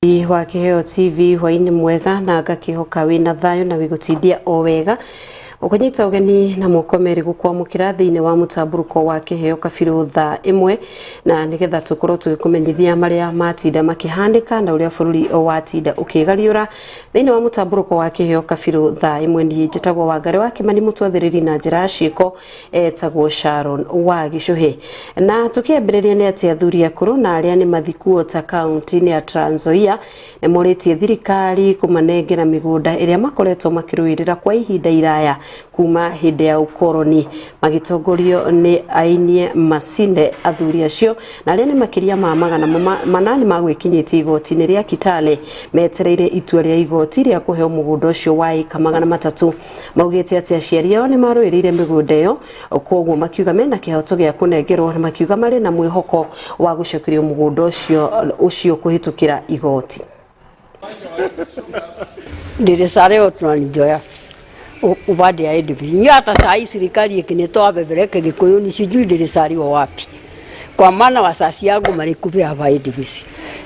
Wa Kiheo TV hwaini mwega na ngakihoka wina thayo na wigutindia o wega ukunyita ugeni na moko meri gukwamukira thiini wa mutamburuko wa Kiheo Kabiru thaa imwe na nigetha tukorwo tugikumenyithia maria matinda makihanika na uria bururi watinda ukigariura thiini wa mutamburuko wa Kiheo Kabiru thaa imwe. Ni njitagwo Wangari wa Kimani mutwathiriri na njira ya ciiko etagwo Sharon wa Gicuhi. Na tukiambiriria ni ati athuri akuru na aria ni mathikuo ta kaunti ya Trans Nzoia ni moritie thirikari kumanengera migunda iria makoretwo makiruirira kwa ihinda iraya kuma hindi ya ukoroni magitongorio ni Ainie Masinde. Athuri acio na aria ni makiria ma magana manani magwikinyitie igoti-inĩ rĩa Kitale metereire itua rĩa igoti rĩa kuheo mugunda ucio wa ĩka 300. Maugĩte atĩ aciari ao nĩ marũĩrĩire mĩgũnda ĩyo koguo makiuga mena kĩhoto gĩa kũnengerwo na makiuga marĩ na mwĩhoko wa gũcokerio mũgũnda ũcio kũhĩtũkĩra igoti. Ndirisareo tunanijoya upande ya ADP. Hata saa hii serikali ikinitoa bebeleke Gikuyu sijui nilisaliwa wapi. Kwa maana wasasi yangu malikupia hapa ADP.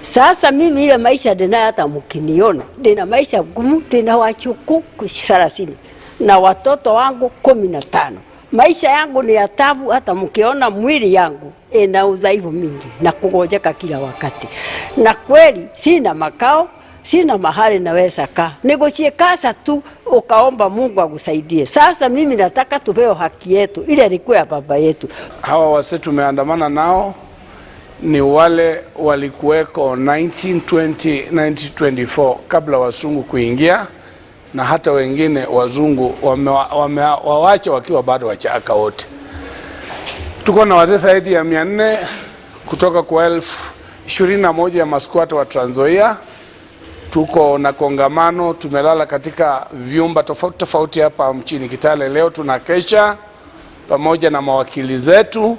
Sasa mimi ile maisha ndina hata mkiniona, ndina maisha gumu, ndina wachuku 30 na watoto wangu 15. Maisha yangu ni ya tabu, hata mkiona mwili yangu ina udhaifu mingi na kugojeka kila wakati. Na kweli sina makao, sina mahali naweza kaa. Niguchie kasa tu ukaomba Mungu akusaidie. Sasa mimi nataka tupewe haki yetu ile ilikuwa ya baba yetu. Hawa wase tumeandamana nao ni wale walikuweko 1920 1924 kabla wazungu kuingia, na hata wengine wazungu wamewawacha wakiwa bado wachaka wote. Tuko na wazee zaidi ya 400 kutoka kwa 21,000 ya maskwata wa Trans Nzoia. Tuko na kongamano, tumelala katika vyumba tofauti tofauti hapa mchini Kitale. Leo tunakesha pamoja na mawakili zetu,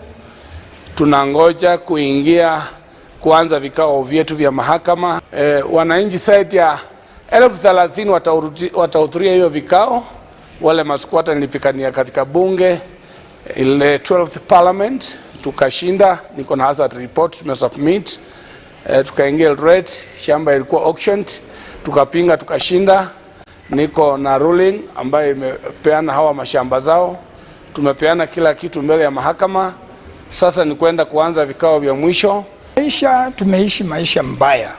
tunangoja kuingia kuanza vikao vyetu vya mahakama. Wananchi zaidi ya 30,000 watahudhuria hiyo vikao. Wale maskwata nilipigania katika bunge ile 12th Parliament tukashinda, niko na hazard report tumesubmit. Tukaingia Eldoret, shamba ilikuwa auctioned, tukapinga tukashinda. Niko na ruling ambayo imepeana hawa mashamba zao, tumepeana kila kitu mbele ya mahakama. Sasa ni kwenda kuanza vikao vya mwisho. Maisha tumeishi maisha mbaya,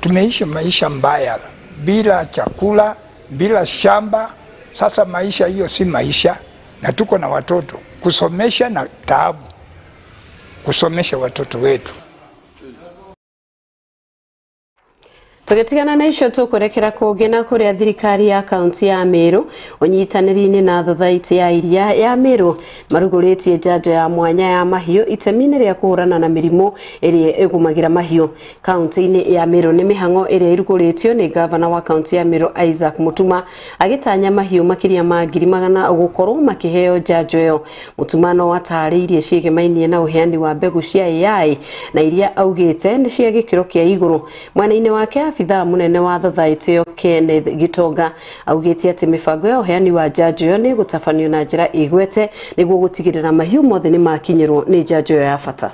tumeishi maisha mbaya bila chakula, bila shamba. Sasa maisha hiyo si maisha, na tuko na watoto kusomesha na taabu kusomesha watoto wetu. Tugitigana na icio tukwerekera kungi na kuria thirikari ya kaunti ya Meru unyitanĩri-inĩ na thothaitĩ ya iria ya Meru marugũrĩtie njanjo ya mwanya ya mahiũ itemi-inĩ rĩa kũhũrana na mĩrimũ ĩrĩa ĩgũmagĩra mahiũ kaunti-inĩ ya Meru. Nĩ mĩhang'o ĩrĩa ĩrugũrĩtio nĩ gavana wa kaunti ya Meru Isaac Mutuma agĩtanya mahiũ makĩria ma 100,000 gũkorwo makĩheo njanjo ĩyo. Mutuma no atarĩirie ciĩgemainie na ũheani wa mbegũ cia AI na iria augĩte nĩ cia gĩkĩro kĩa igũrũ. Mwena-inĩ wake abithaa munene wa thothaitĩ ĩyo Kenneth Gitonga augĩte atĩ mĩbango ya ũheani wa njanjo ĩyo nĩ ĩgũtabanio na njĩra ĩgwete nĩguo gũtigĩrĩra mahiũ mothe nĩ makinyĩrwo nĩ njanjo ĩyo ya bata.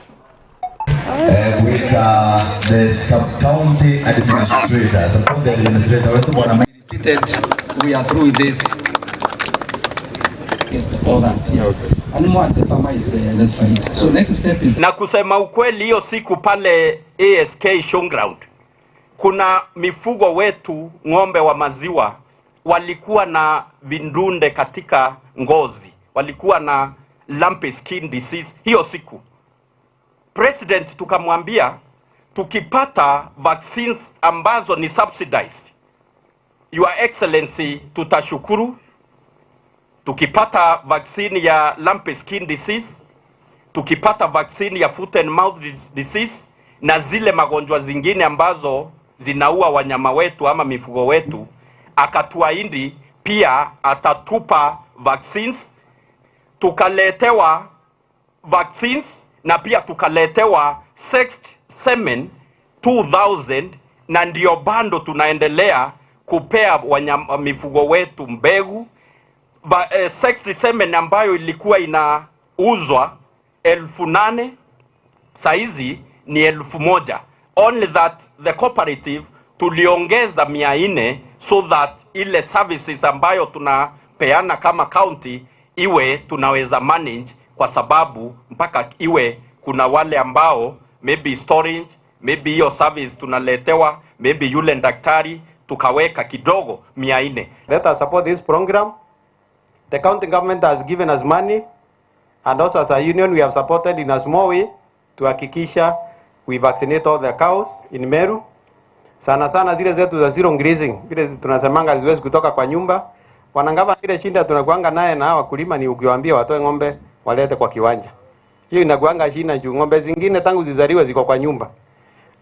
With the sub-county administrator, sub-county administrator wetu bwana. We are through with this. All that, yeah. And more the farmer is notified. So next step is na kusema ukweli, hiyo siku pale ASK showground kuna mifugo wetu ng'ombe wa maziwa walikuwa na vindunde katika ngozi, walikuwa na lumpy skin disease. Hiyo siku president tukamwambia tukipata vaccines ambazo ni subsidized, Your Excellency, tutashukuru. Tukipata vaccine ya lumpy skin disease, tukipata vaccine ya foot and mouth disease na zile magonjwa zingine ambazo zinaua wanyama wetu ama mifugo wetu, akatuahidi pia atatupa vaccines. Tukaletewa vaccines na pia tukaletewa sexed semen 2000, na ndio bado tunaendelea kupea wanyama mifugo wetu mbegu. Sexed semen ambayo ilikuwa inauzwa 8,000 saizi ni 1,000. Only that the cooperative tuliongeza 400 so that ile services ambayo tunapeana kama county iwe tunaweza manage, kwa sababu mpaka iwe kuna wale ambao maybe storage, maybe hiyo service tunaletewa, maybe yule daktari tukaweka kidogo 400. Let us support this program. The county government has given us money, and also as a union we have supported in a small way to hakikisha we vaccinate all the cows in Meru. Sana sana zile zetu za zero grazing, vile tunasemanga ziwezi kutoka kwa nyumba. Wanangava ile shinda tunakuanga naye na wakulima ni ukiwaambia watoe ng'ombe walete kwa kiwanja. Hiyo inakuanga shida juu ng'ombe zingine tangu zizaliwe ziko kwa nyumba.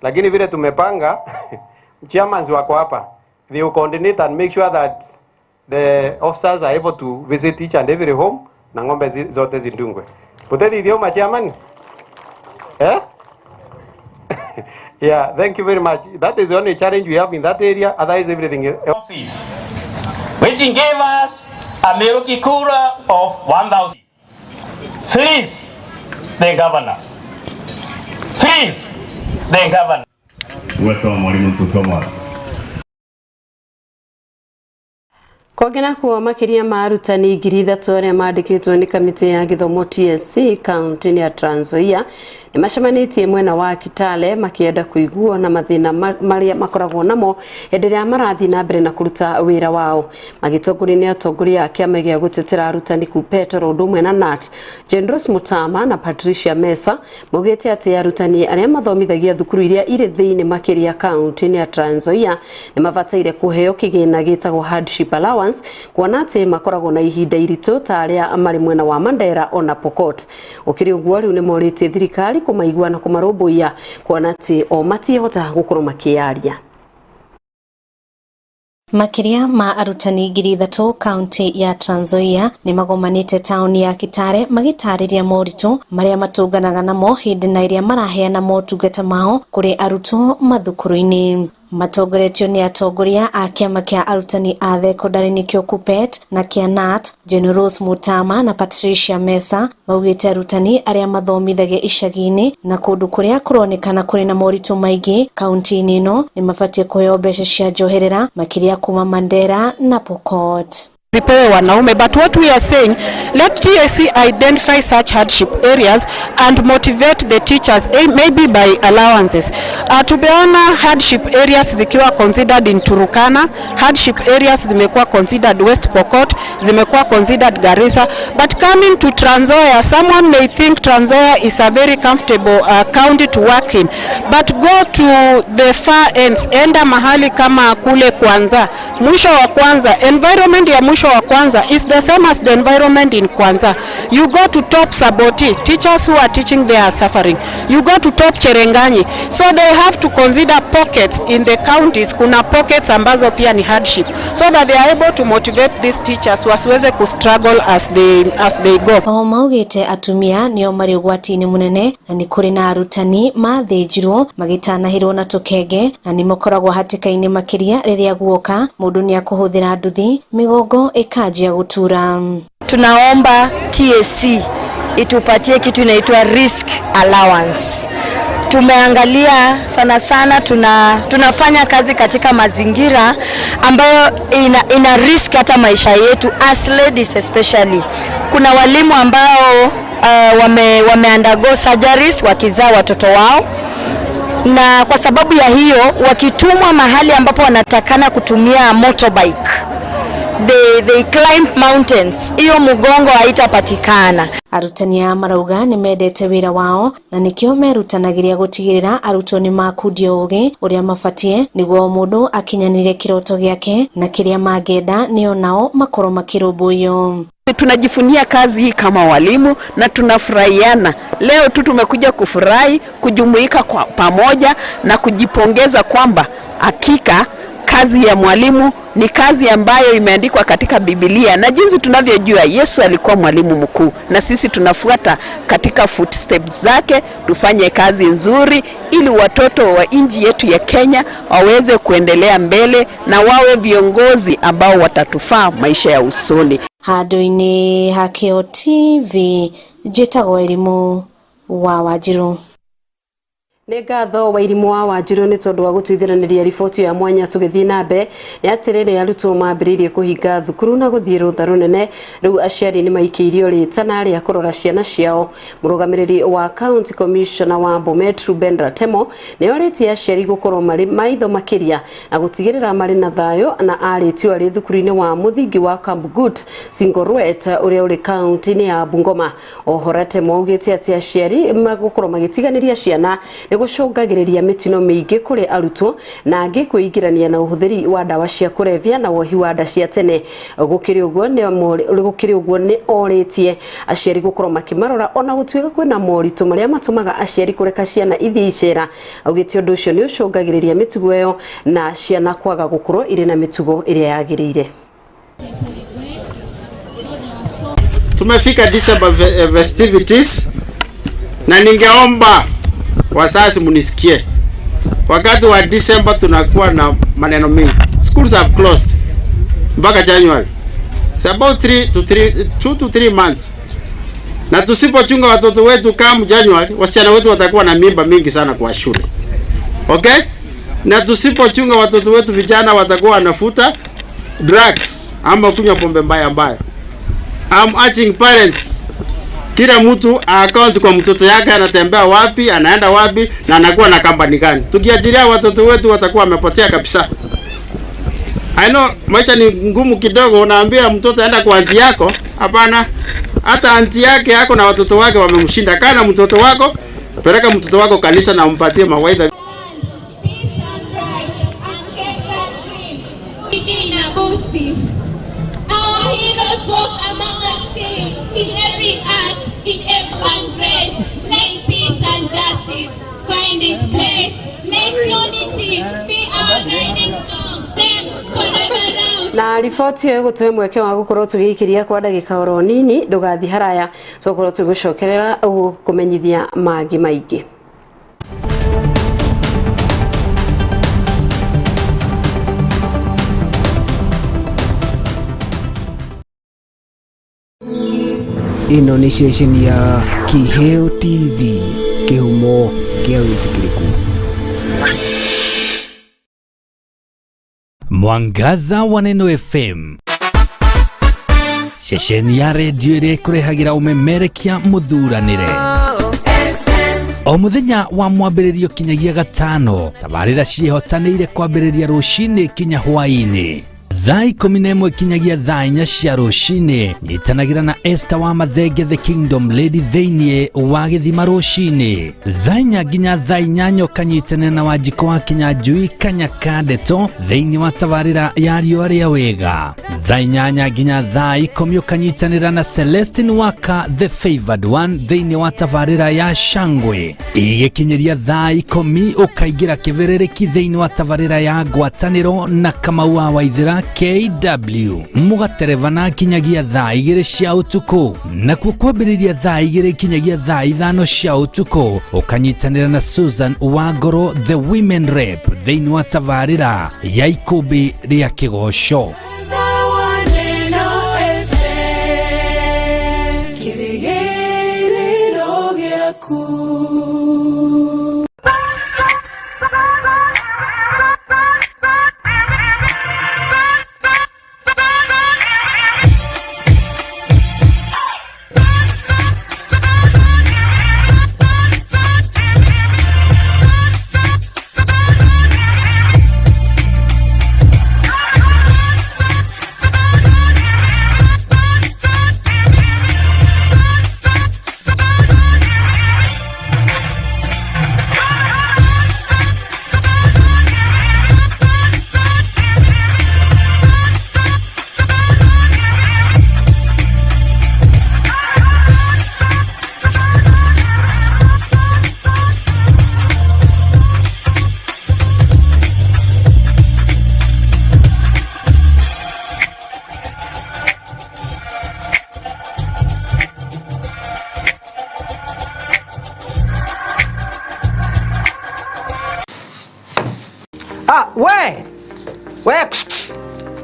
Lakini vile tumepanga chairmans wako hapa, they will coordinate and make sure that the officers are able to visit each and every home na ng'ombe zote zindungwe. Puteti idioma chairman? Eh? Yeah, thank you very much. That is the only challenge we have in that area. Otherwise everything is office, which gave us a Meru Kikura of 1,000. Please, the governor. Please, the governor. Welcome, Mwalimu Mtukoma. Kongena kuo makiria ma arutani 3,000 aria mandikitwo ni kamiti ya githomo TSC kaunti ya Trans Nzoia ni macemanĩtie mwena wa Kitale makienda kuiguo na mathĩna marĩa makoragwo namo hĩndĩ ĩrĩa marathiĩ na mbere na kũruta wĩra wao. Magĩtongorio nĩ atongoria a kĩama gĩa gũtetera arutani KUPPET oro ũndũ ũmwe na KNUT, Jane Mutama na Patricia Mesa maugĩte atĩ arutani arĩa mathomithagia thukuru iria irĩ thĩinĩ makĩria kaunti ya Trans Nzoia nĩ mabataire kũheo kĩgĩna gĩtagwo hardship allowance kuona atĩ makoragwo na ihinda iritũ ta arĩa marĩ mwena wa Mandera ona Pokot. Gũkĩrĩ ũguo rĩu nĩ morĩtie thirikari kũmaigua na kũmarũmbũiya kuona atĩ o matiĩhotaga gũkorwo makĩyaria. Makiria ma arutani 3,000 kaunti ya Trans Nzoia ni magomanite tauni ya Kitale magitariria moritũ maria matũnganaga namo hindi na iria maraheana motungata mao kuri arutwo mathukuru-ini. Matongoretio ni atongoria a kiama kia arutani a thekondarĩ nĩkĩo KUPPET na kĩa KNUT, Jane Rose Mutama na Patricia Mesa maugĩte arutani arĩa mathomithagia icagi-inĩ na kũndũ kũrĩa kũronekana kũrĩ na moritũ maingĩ kaunti-inĩ ĩno nĩ mabatiĩ kũheo mbeca cia njoherera makĩria kuma Mandera na Pokot. Zipewe wanaume, but what we are saying, let TSC identify such hardship areas and motivate the teachers, maybe by allowances. Tumeona hardship areas zikiwa considered in Turkana, hardship areas zimekuwa considered West Pokot, zimekuwa considered Garissa, but coming to Trans Nzoia, someone may think Trans Nzoia is a very comfortable county to work in, but go to the far ends, enda mahali kama kule Kwanza, mwisho wa Kwanza, environment ya mwisho wa Kwanza is the same as the environment in Kwanza. You go to top Saboti, teachers who are teaching there are suffering. You go to top Cherenganyi. So they have to consider pockets in the counties. Kuna pockets ambazo pia ni hardship, so that they are able to motivate these teachers wasiweze ku struggle as they go. O maugĩte atumia nĩo marĩ ũgwati-inĩ mũnene na nĩ kũrĩ na arutani mathĩnjirwo magĩtanahĩrwo na tũkenge na nĩ makoragwo hatĩka-inĩ makĩria rĩrĩa guoka mũndũ nĩ akũhũthĩra nduthi mĩgongo ĩkanjia gũtura. Tunaomba TSC itupatie kitu inaitwa risk allowance. Tumeangalia sana sana, tunafanya kazi katika mazingira ambayo ina risk hata maisha yetu as ladies especially. Kuna walimu ambao wame undergo surgeries wakizaa watoto wao, na kwa sababu ya hiyo wakitumwa mahali ambapo wanatakana kutumia motorbike, they climb mountains, hiyo mgongo haitapatikana. Arutani aya marauga nĩ mendete wĩra wao na nĩkĩo merutanagĩria gũtigĩrĩra arutwo nĩ makundio ũgĩ ũrĩa mabatie nĩguo mũndũ akinyanĩrie kĩroto gĩake na kĩrĩa mangĩenda nĩo nao makorwo makĩrũmbũiyo. Tunajivunia kazi hii kama walimu na tunafurahiana. Leo tu tumekuja kufurahi, kujumuika kwa pamoja na kujipongeza kwamba hakika kazi ya mwalimu ni kazi ambayo imeandikwa katika Biblia, na jinsi tunavyojua Yesu alikuwa mwalimu mkuu, na sisi tunafuata katika footsteps zake. Tufanye kazi nzuri ili watoto wa nchi yetu ya Kenya waweze kuendelea mbele na wawe viongozi ambao watatufaa maisha ya usoni. Handũ-inĩ ha Kĩo TV njĩtagwo Elimu wa Wanjiru. Nĩ ngatho Wairimu wa Wanjiru nĩ tondũ wa gũtuithĩranĩria riboti ya mwanya. Tũgĩthiĩ na mbere nĩ atĩrĩrĩ, arutwo mambĩrĩirie kũhinga thukuru na gũthiĩ rũtha rũnene. Rĩu aciari nĩ maikĩirio rĩtana rĩa kũrora ciana ciao. Mũrũgamĩrĩri wa County Commissioner wa Bomet Ruben Ratemo nĩ orĩtie aciari gũkorwo marĩ maitho makĩria na gũtigĩrĩra marĩ na thayũ, na arĩtio arĩ thukuru-inĩ wa mũthingi wa Kambugut Singorwet ũrĩa ũrĩ kaunti-inĩ ya Bungoma. Oho Ratemo augĩte atĩ aciari magũkorwo magĩtiganĩria ciana nĩ gũcũngagĩrĩria mĩtino mĩingĩ kũrĩ arutwo na angĩ kwĩingĩrania na ũhũthĩri wa ndawa cia kũrebia na wohi wa nda cia tene. Gũkĩrĩ ũguo nĩ orĩtie aciari gũkorwo makĩmarora ona gũtuĩka kwĩna moritũ marĩa matũmaga aciari kũreka ciana ithiĩ icera. Augĩte ũndũ ũcio nĩ ũcũngagĩrĩria mĩtugo ĩyo na ciana kwaga gũkorwo irĩ na mĩtugo ĩrĩa yagĩrĩire. Tumefika December festivities na ningeomba wazazi munisikie. Wakati wa December tunakuwa na maneno mingi. Schools have closed mpaka January. It's about 2 to 3 months. Na tusipochunga watoto wetu kama January, wasichana wetu watakuwa na mimba mingi sana kwa shule. Okay? Na tusipochunga watoto wetu vijana watakuwa wanafuta drugs ama kunywa pombe mbaya mbaya. I'm urging parents, kila mtu account kwa mtoto yake, anatembea wapi, anaenda wapi na anakuwa na company gani. Tukiajiria watoto wetu watakuwa wamepotea kabisa. I know maisha ni ngumu kidogo, unaambia mtoto aenda kwa aunti yako, hapana. Hata aunti yake yako na watoto wake wamemshinda. Kana mtoto wako, peleka mtoto wako kanisa na umpatie mawaidha. Our heroes walk among us still, in every act, in every grace. Let peace and justice find its place. Let unity be our guiding song. Them forever round. Na riboti ĩyo ĩgũtũhe mweke wa gũkorwo tũgĩikĩria kwa ndagĩka oro nini, ndũgathiĩ haraya, tũgũkorwo tũgĩcokerera kũmenyithia mangĩ maingĩ. Ĩno nĩ ceceni ya Kiheo TV, kĩhumo kĩa wĩtĩkĩrĩku. Mwangaza wa Neno FM, ceceni ya redio ĩrĩa ĩkũrehagĩra ũmemerekia mũthuranĩre o mũthenya wa mwambĩrĩrio kinyagia gatano. Tabarĩra ciĩhotanĩire kwambĩrĩria rũcinĩ kinya hwaĩ-inĩ thaa 11 kinyagia thaa 4 cia rũcinĩ. Nyitanagĩra na Esther wa Mathenge the Kingdom Lady thĩinĩ wa gĩthima rũcinĩ thaa 4 nginya thaa 8, ũkanyitanĩra na Wanjikũ wa Kinyanjui Kanyaka Ndeto thĩinĩ wa tabarĩra ya riũa rĩa wega. Thaa 8 nginya thaa 10 ũkanyitanĩra na Celestine Waka the Favored One thĩinĩ wa tabarĩra ya Shangwe. Igĩkinyĩria thaa 10 ũkaingĩra kĩbĩrĩrĩki thĩinĩ wa tabarĩra ya Ngwatanĩro na Kamau wa Waithĩra KW mũgaterevana kinyagia thaa 2 cia ũtukũ. Nakuo kwambĩrĩria thaa 2 kinyagia thaa 5 cia ũtukũ ũkanyitanĩra na Susan Wangoro the Women Rep thĩinĩ wa tabarĩra ya Ikũmbĩ rĩa Kĩgoco.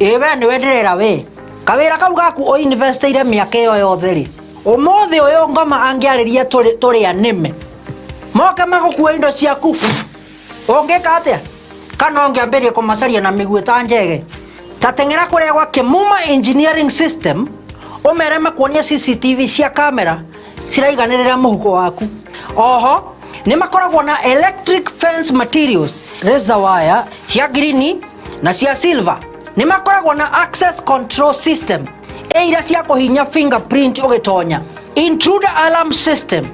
Ĩwe nĩwe ndĩrera we kawĩra kau gaku ũinvestĩire mĩaka ĩyo yothe rĩ, ũmũthĩ ũyũ ngoma angĩarĩria tũrĩ anĩme Moke magũkua indo ciaku. Ũngĩka atĩa? Kana ũngĩambĩrĩria kũmacaria na mĩguĩ ta njege. Ta teng'era kũrĩa gwa Kĩmuma Engineering System ũmere makuonie CCTV cia kamera ciraiganĩrĩra mũhuko waku. Oho nĩ makoragwo na electric fence materials, razor wire cia green na cia silver. Nĩ makoragwo na access control system ĩira cia kũhinya fingerprint ũgĩtonya, intruder alarm system,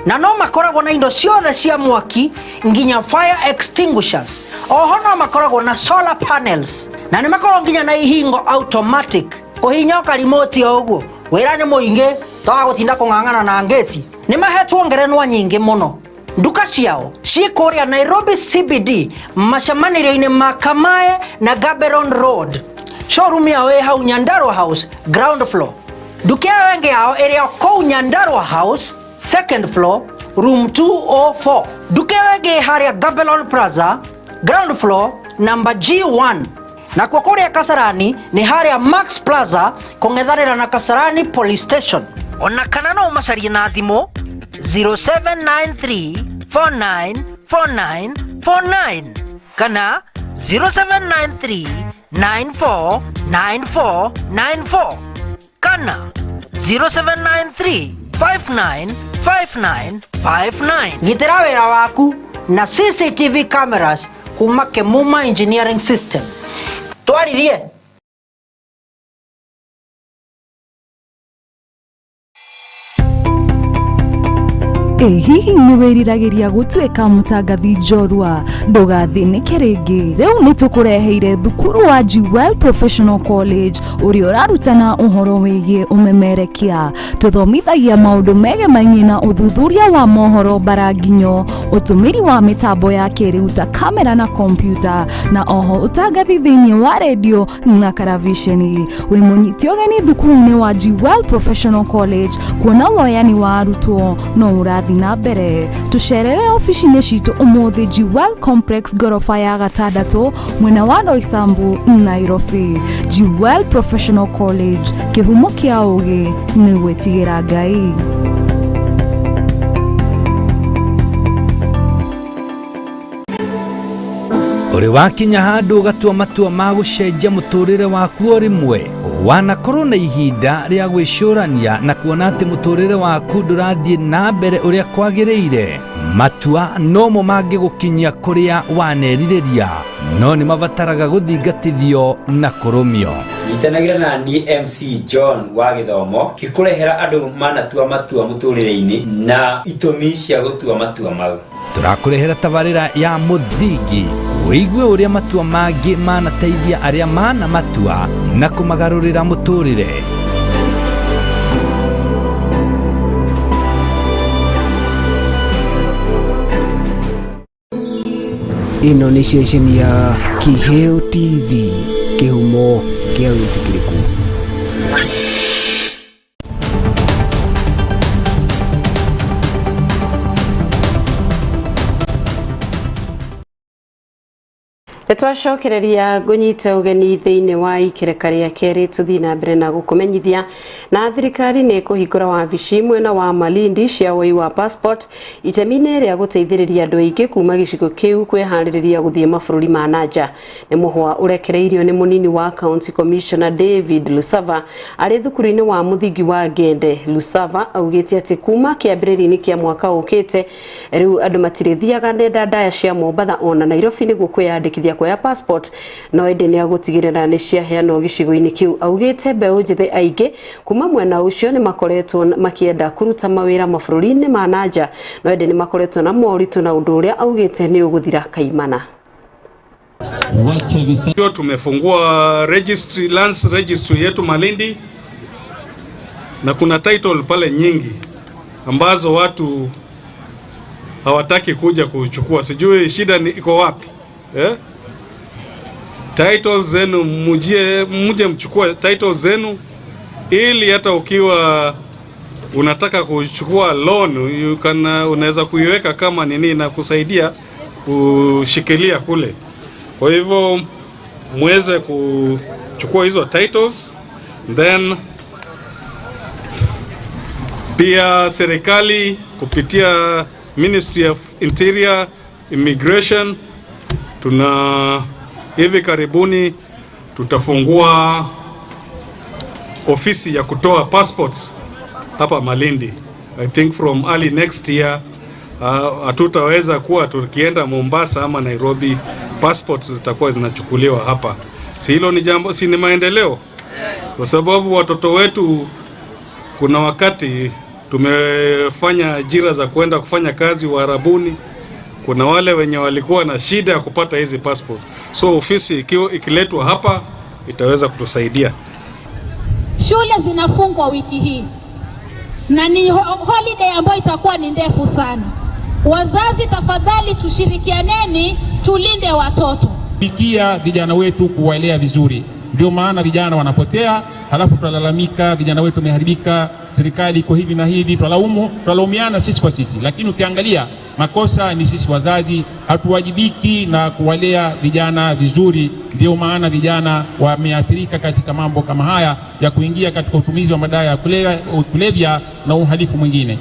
na no makoragwo na indo ciothe cia mwaki nginya fire extinguishers. Oho no makoragwo na solar panels na nĩ makoragwo nginya na ihingo automatic kũhinya karimoti o ũguo. Wĩra nĩ mũingĩ toga gũtinda kũng'ang'ana na ngĩti. Nĩ mahetwo ngerenwa nyingĩ mũno. Nduka ciao ciĩ kũrĩa Nairobi CBD macemanĩrio-inĩ ma Kamae na Gaborone Road. Showroom yao ĩ hau Nyandarua House ground floor. Nduka ĩyo ĩngĩ yao ĩrĩ o kũu Nyandarua House second floor room 204. Nduka ĩyo ĩngĩ ĩ harĩa Gaborone Plaza ground floor number G1. Nakuo kũrĩa Kasarani nĩ harĩa Max Plaza kũng'ethanĩra na Kasarani Police Station. Ona kana no ũmacarie na thimũ 0793 4949 49 kana 0793 9494 94 kana 0793 5959 59. Gitĩra wĩra waku na CCTV cameras kuma Kĩmuma Engineering System. Twaririe. Ĩ hihi nĩ wĩriragĩria gũtuĩka mũtangathi njorua? Ndũgathĩnĩke rĩngĩ. Rĩu nĩ tũkũreheire thukuru wa Jewel Professional College ũrĩa ũrarutana ũhoro wĩgiĩ ũmemerekia. Tũthomithagia maũndũ megemainie na ũthuthuria wa mohoro mbaranginyo, ũtũmĩri wa mĩtambo ya kĩrĩu ta kamera na kompiuta, na oho ũtangathi thĩinĩ wa redio na karavisheni. Wĩ mũnyite ũgeni thukuru-inĩ wa Jewel Professional College kuona woyani wa arutwo no ũrathiĩ na mbere. Tũcerere ofici-inĩ citũ ũmũthĩ Jewel Complex ngoroba ya gatandatũ mwena wa Roysambu, Nairobi. Jewel Professional College, kĩhumo kĩa ũgĩ nĩ gwĩtigĩra Ngai. Ũrĩ wakinya handũ ũgatua matua ma gũcenjia mũtũrĩre waku o rĩmwe, wanakorwo na ihinda rĩa gwĩcũrania na kuona atĩ mũtũrĩre waku ndũrathiĩ na mbere ũrĩa kwagĩrĩire. Matua nomo mangĩgũkinyia kũrĩa wanerirĩria, no nĩ mabataraga gũthingatithio na kũrũmio. Nyitanagĩra na niĩ MC John wa gĩthomo gĩkũrehera andũ manatua matua mũtũrĩre-inĩ na itũmi cia gũtua matua mau. Tũrakũrehera tabarĩra ya mũthingi wĩigue ũrĩa matua mangĩ manateithia arĩa mana matua na kũmagarũrĩra mũtũrĩre. Ĩno nĩ ceceni ya Kĩheo TV, kĩhumo kĩa wĩtĩkĩrĩku. Nĩtwacokereria ngũnyite ũgeni thĩinĩ wa ikereka rĩa kerĩ tũthiĩ na mbere na gũkũmenyithia na thirikari nĩ kũhingũra wabici mwena wa Malindi cia woi wa passport itemi-inĩ rĩa gũteithĩrĩria andũ aingĩ kuma gĩcigo kĩu kwĩharĩrĩria gũthiĩ mabũrũri ma nanja. Nĩ mũhwa ũrekereirio nĩ mũnini wa County Commissioner David Lusava arĩ thukuru-inĩ wa mũthingi wa Ngende. Lusava augĩte atĩ kuma kĩambĩrĩria-inĩ kĩa mwaka ũkĩte rĩu andũ matirĩthiaga nenda ndaya cia Mombatha ona Nairobi nĩguo kwĩyandĩkithia kuoya passport, no ĩndĩ nĩ agũtigĩrĩra nĩ ciaheanwo gĩcigo-inĩ kĩu. Augĩte mbeũ njĩthĩ aingĩ kuma mwena ũcio nĩ makoretwo makĩenda kũruta mawĩra mabũrũri-inĩ ma nanja, no ĩndĩ nĩ makoretwo na moritũ na ũndũ ũrĩa augĩte nĩ ũgũthira kaimana. Tumefungua registry, lands registry yetu Malindi, na kuna title pale nyingi ambazo watu hawataki kuja kuchukua. Sijui shida ni iko wapi. Titles zenu muje mchukue titles zenu, ili hata ukiwa unataka kuchukua loan you can, unaweza kuiweka kama nini na kusaidia kushikilia kule. Kwa hivyo muweze kuchukua hizo titles. Then pia serikali kupitia Ministry of Interior, Immigration. Tuna hivi karibuni tutafungua ofisi ya kutoa passports hapa Malindi. I think from early next year hatutaweza kuwa tukienda Mombasa ama Nairobi, passports zitakuwa zinachukuliwa hapa. Si hilo ni jambo, si ni maendeleo? Kwa sababu watoto wetu kuna wakati tumefanya ajira za kwenda kufanya kazi Uarabuni, kuna wale wenye walikuwa na shida ya kupata hizi passport. So ofisi ikiletwa hapa itaweza kutusaidia. Shule zinafungwa wiki hii na ni holiday ambayo itakuwa ni ndefu sana. Wazazi tafadhali, tushirikianeni tulinde watoto. Bikia vijana wetu kuwaelea vizuri, ndio maana vijana wanapotea, halafu tunalalamika vijana wetu wameharibika, serikali iko hivi na hivi, twalaumiana sisi kwa sisi, lakini ukiangalia makosa ni sisi wazazi, hatuwajibiki na kuwalea vijana vizuri. Ndio maana vijana wameathirika katika mambo kama haya ya kuingia katika utumizi wa madawa ya kulevya na uhalifu mwingine.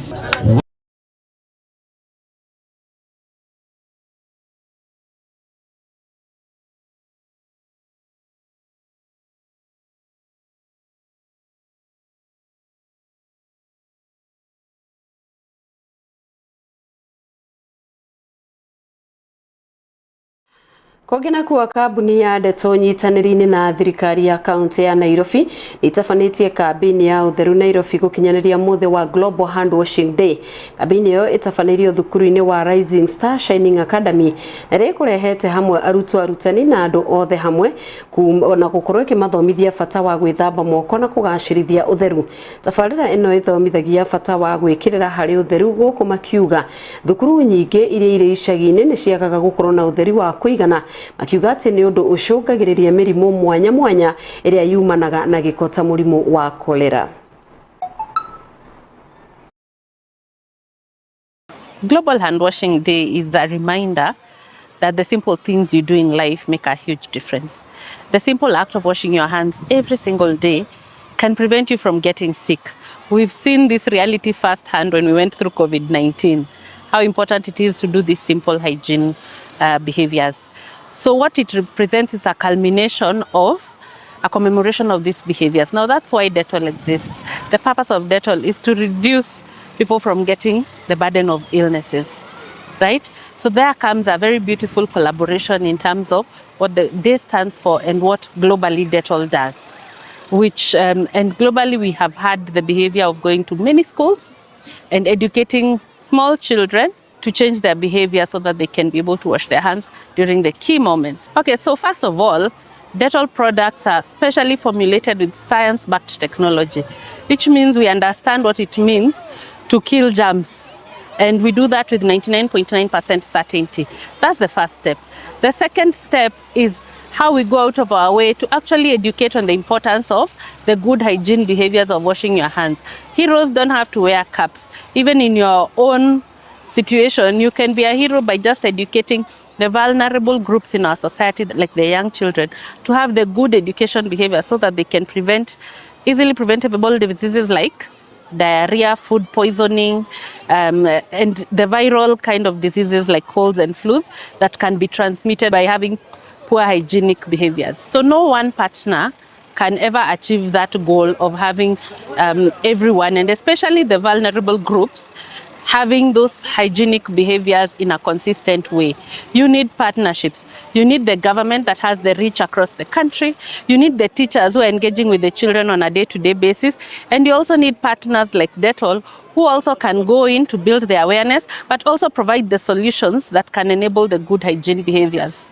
Kũngĩ nakuo kambuni ya Dettol nyitanĩri-inĩ na thirikari ya kaunti ya Nairobi nĩ ĩtabanĩtie kambĩini ya ũtheru Nairobi gũkinyanĩria mũthĩ wa Global Hand Washing Day. Kambĩini ĩyo ĩtabanĩirio thukuru-inĩ wa Rising Star Shining Academy na ĩrĩa ĩkũrehete hamwe arutwo, arutani na andũ othe hamwe na gũkorwo ĩkĩmathomithia bata wa gwĩthamba moko na kũgacĩrithia ũtheru. Tabarĩra ĩno ĩthomithagia bata wa gwĩkĩrĩra harĩ ũtheru gũkũ makiuga thukuru nyingĩ iria irĩ icagi-inĩ nĩ ciagaga gũkorwo na ũtheri wa kũigana, makiuga atĩ nĩ ũndũ ũcũngagĩrĩria mĩrimũ mwanya mwanya ĩrĩa yumanaga na gĩko ta mũrimũ wa kolera. Global Hand Washing Day is a reminder that the simple things you do in life make a huge difference. The simple act of washing your hands every single day can prevent you from getting sick. We've seen this reality firsthand when we went through COVID-19, how important it is to do these simple hygiene behaviors. So what it represents is a culmination of a commemoration of these behaviors. Now that's why Dettol exists. The purpose of Dettol is to reduce people from getting the burden of illnesses, right? So there comes a very beautiful collaboration in terms of what the day stands for and what globally Dettol does, which, and globally we have had the behavior of going to many schools and educating small children to change their behavior so that they can be able to wash their hands during the key moments. Okay, so first of all, Dettol products are specially formulated with science-backed technology, which means we understand what it means to kill germs. And we do that with 99.9% certainty. That's the first step. The second step is how we go out of our way to actually educate on the importance of the good hygiene behaviors of washing your hands. Heroes don't have to wear caps. Even in your own situation, you can be a hero by just educating the vulnerable groups in our society, like the young children, to have the good education behavior so that they can prevent easily preventable diseases like diarrhea, food poisoning, and the viral kind of diseases like colds and flus that can be transmitted by having poor hygienic behaviors. So no one partner can ever achieve that goal of having everyone, and especially the vulnerable groups, having those hygienic behaviors in a consistent way. You need partnerships. You need the government that has the reach across the country. You need the teachers who are engaging with the children on a day-to-day basis. And you also need partners like Dettol who also can go in to build the awareness, but also provide the solutions that can enable the good hygiene behaviors.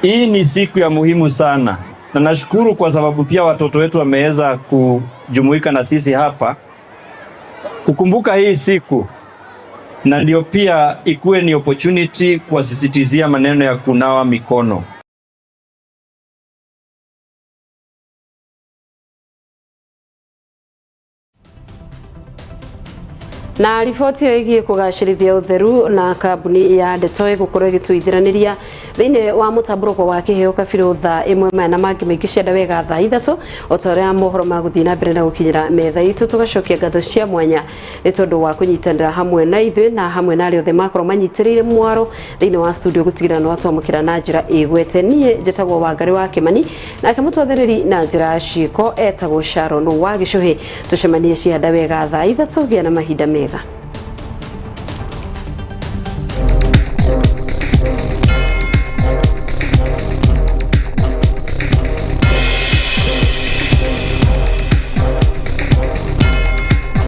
Hii ni siku ya muhimu sana, na nashukuru kwa sababu pia watoto wetu wameweza kujumuika na sisi hapa kukumbuka hii siku, na ndio pia ikuwe ni opportunity kuwasisitizia maneno ya kunawa mikono. Na riboti ĩyo ĩgiĩ kũgacĩrithia ũtheru na kambuni ya Ndeto ĩgũkorwo ĩgĩtũithĩranĩria thĩinĩ wa mũtambũrũko wa kĩheo kabirũ thaa 1 maya na mangĩ maingĩ cienda wega thaa 3 o ta ũrĩa mohoro magũthiĩ na mbere na gũkinyĩra metha itũ. Tũgacokia ngatho cia mwanya nĩ tondũ wa kũnyitanĩra hamwe na ithuĩ na hamwe na arĩa othe makorwo manyitĩrĩire mwaro thĩinĩ wa studio gũtigĩrĩra nĩ watwamũkĩra na njĩra ĩgwete. Niĩ njĩtagwo Wangari wa Kĩmani, nake mũtwathereri na njĩra ya ciĩko etagwo Sharon wa Gĩcũhĩ. Tũcemanie cianda wega thaa 3. Gĩa na mahinda mega.